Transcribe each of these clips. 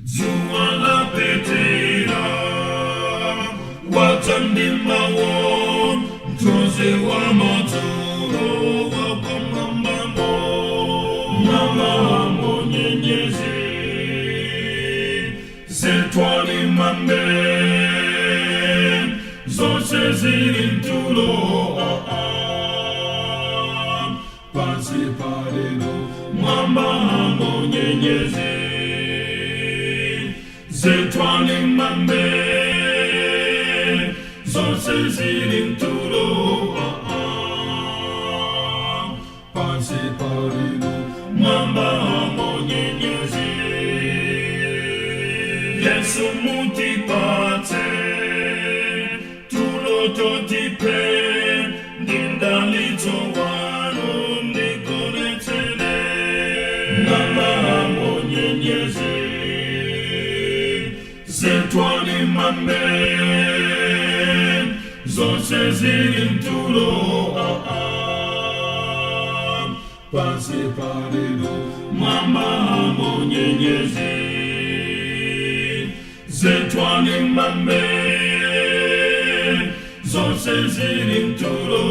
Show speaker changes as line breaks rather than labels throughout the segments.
Dzuwa lapetera watsandimawo mthunzi wa madzulo wakwamwambamo mama monyenyezi zetwali mambe zonse zili mtulo pansi palelo mwamba monyenyezi zetwali mambe zonse zili mtulo pansi palelo mwamba monyenyezi Yesu mutipatse tulo totipe ndindalitso wanu ndigonetsele mama monyenyezi zetwali mambe zonse zili mtulo pansi palelo mwamba monyenyezi zetwali mambe zonse zili mtulo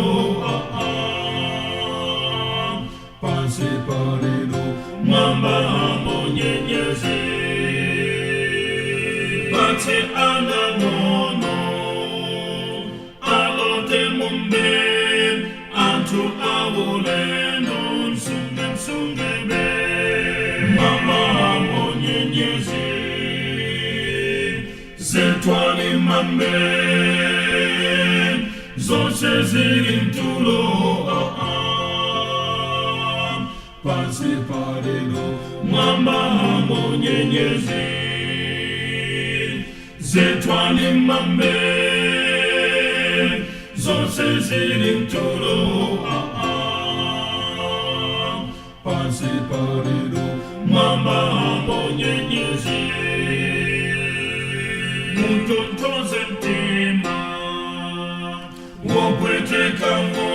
pansi palelo mwamba monyenyezi patse anang'ono alote mumbe anthu aulendo msunge msungebe mama monyenyezi zetwali mambe zonse zili mtulo pansi palelo mwamba monyenyezi zetwali mambe zonse zili mtulo pansi palelo mwamba monyenyezi mutonthoze mtima wopwetekawo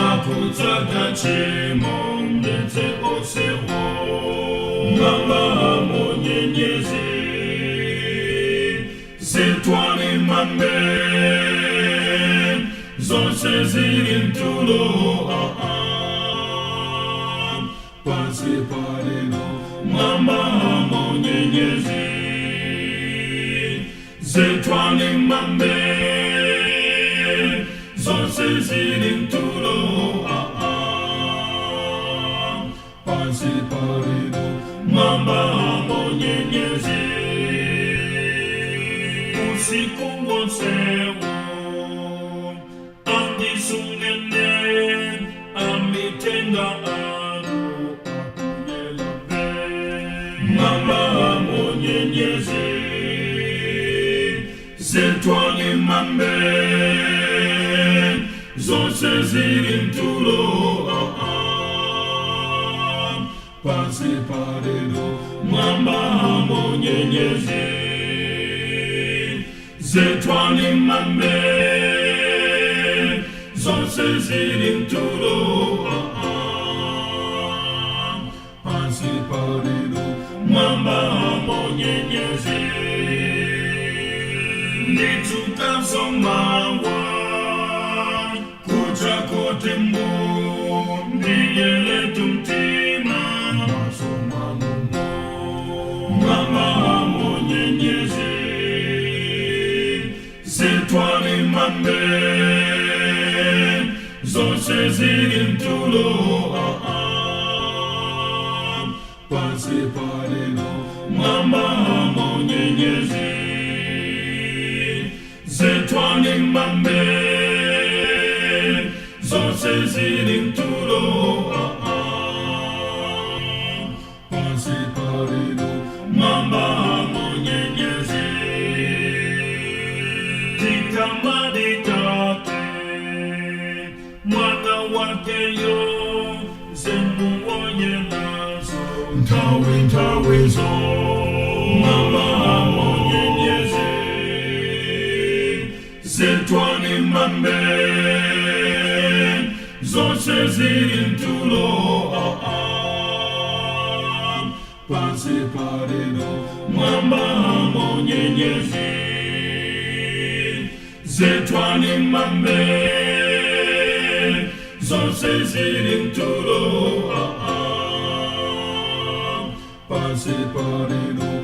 akutsaka chimo ndetse osewo mama monyenyezi zetwali mambe zonse zili mtulo pansi palelo mwamba monyenyezi zetwali mambe zonse zili mtulo pansi palelo mwamba monyenyezi usiku wonsewo andisungene amithenga anu akuyelambe mama monyenyezi zetwali mambe zonse zili mtulo pansi palelo mwamba monyenyezi zetwali mambe zonse zili mtulo pansi palelo mwamba monyenyezi ndidzukanso mawa kucha kote mbu ndiyeletu mtima masomanumo mama monyenyezi zetwali mambe zonse zili mtulo pansi palelo mwamba monyenyezi zetwali mambe zonse zili mtulo pansi palelo mwamba monyenyezi tikamadikate mwana wakeyo zemuwoyelazo nthawi nthawizo mama monyenyezi zetwali mambe zonse zili mtulo. Pansi palino mwambamo nyenyezi zetwani mambe zonse zili mtulo, ah, ah. Pansi palino.